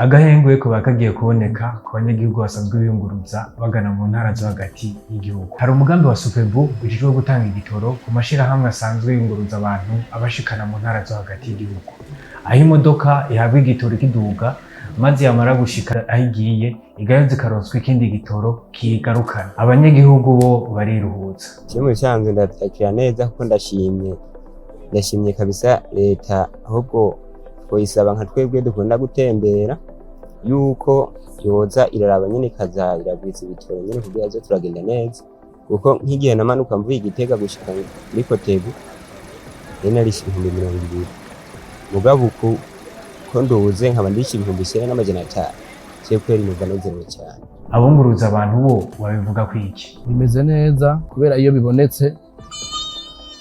Agahengwe kuba kagiye kuboneka ku banyagihugu basanzwe biyunguruza bagana mu ntara zo hagati y'igihugu. Hari umugambi wa SOPEBU ujejwe gutanga igitoro ku mashirahamwe asanzwe yunguruza abantu abashikana mu ntara zo hagati y'igihugu, aho imodoka ihabwa igitoro ikiduga, maze yamara gushika aho igiye igaheza ikaronswa ikindi gitoro kiyigarukana. Abanyagihugu bo bariruhutsa. Kimwe mu bisanzwe ndavyakira neza kuko ndashimye, ndashimye kabisa leta. Ahubwo twoyisaba nka twebwe dukunda gutembera yuko yoza iraraba nyene, ikaza iragwiza ibitoro nyene kugira aze turagenda neza, kuko nk'igihe namanuka mvuye i Gitega gushika muri Kotebu nari narishe 20,000, mugabo uku ko nduze nkaba ndishe 9500. Je kweri numva nezerewe cane. Abunguruza abantu bo babivuga kwiki? Bimeze neza kubera iyo bibonetse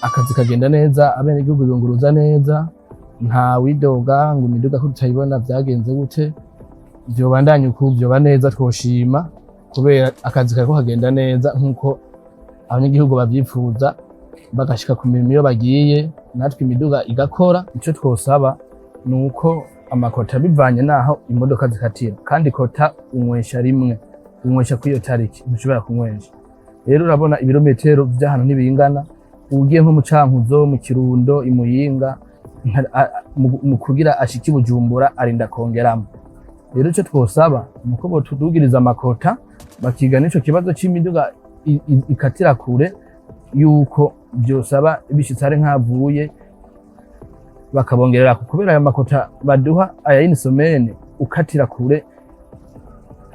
akazi kagenda neza, abenegihugu biyunguruza neza, nta widoga ngo imiduga ko tutayibona vyagenze gute. Vyobandanya uku vyoba neza, twoshima kubera akazi kariko kagenda neza nkuko abanyagihugu bavyifuza, bagashika ku mirimo iyo bagiye, natwe imiduga igakora. Ico twosaba ni uko amakota bivanye n'aho imodoka zikatira, kandi quota unywesha rimwe, unywesha kuri iyo tariki, ntushobora kunywesha. Rero urabona ibirometero vy'ahantu ntibingana. Ugiye nko mu Cankuzo, mu Kirundo, i Muyinga, mu kugira ashike i Bujumbura arinda kongeramo. Rero ico twosaba ni uko botudugiriza amakota, bakiga n'ico kibazo c'imiduga ikatira kure, yuko vyosaba bishitse ari nkavuye bakabongerera, kubera ayo makota baduha aya une semaine, ukatira kure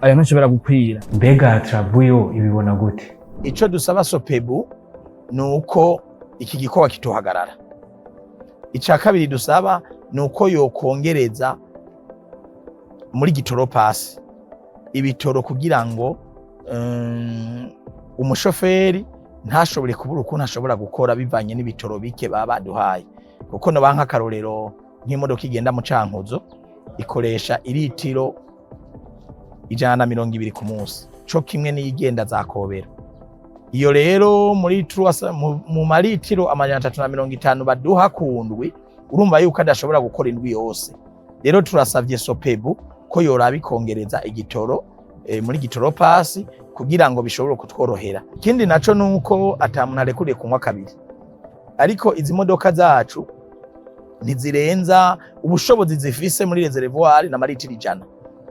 aya ntashobora gukwira. Mbega Trabuyo ibibona gute? Ico dusaba SOPEBU ni uko iki gikorwa kitohagarara. Ica kabiri dusaba ni uko yokongereza muri gitoro pass ibitoro, kugira ngo umushoferi ntashobore kubura ukuntu ashobora gukora bivanye n'ibitoro bike baba baduhaye. Kuko noba nk'akarorero, nk'imodoka igenda mu Cankuzo ikoresha iritiro 120 ku munsi, co kimwe n'iyigenda za Kobero. Iyo rero muri mu maritiro 350 baduha ku ndwi, urumva yuko adashobora gukora indwi yose. Rero turasavye SOPEBU ko yoraba ikongereza igitoro muri gitoro pass kugira ngo bishobore kutworohera. Ikindi naco nuko ata muntu arekuriye kunywa kabiri, ariko izi modoka zacu ntizirenza ubushobozi zifise muri réservoir na maritiro 100.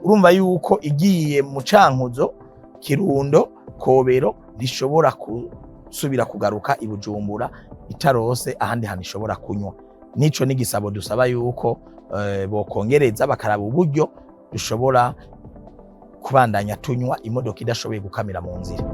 Urumva yuko igiye mu Cankuzo, Kirundo, Kobero, ntishobora gusubira kugaruka i Bujumbura itarose ahandi hantu ishobora kunywa. Nico n'igisabo dusaba yuko bokongereza, bakaraba uburyo dushobora kubandanya tunywa imodoka idashoboye gukamira mu nzira.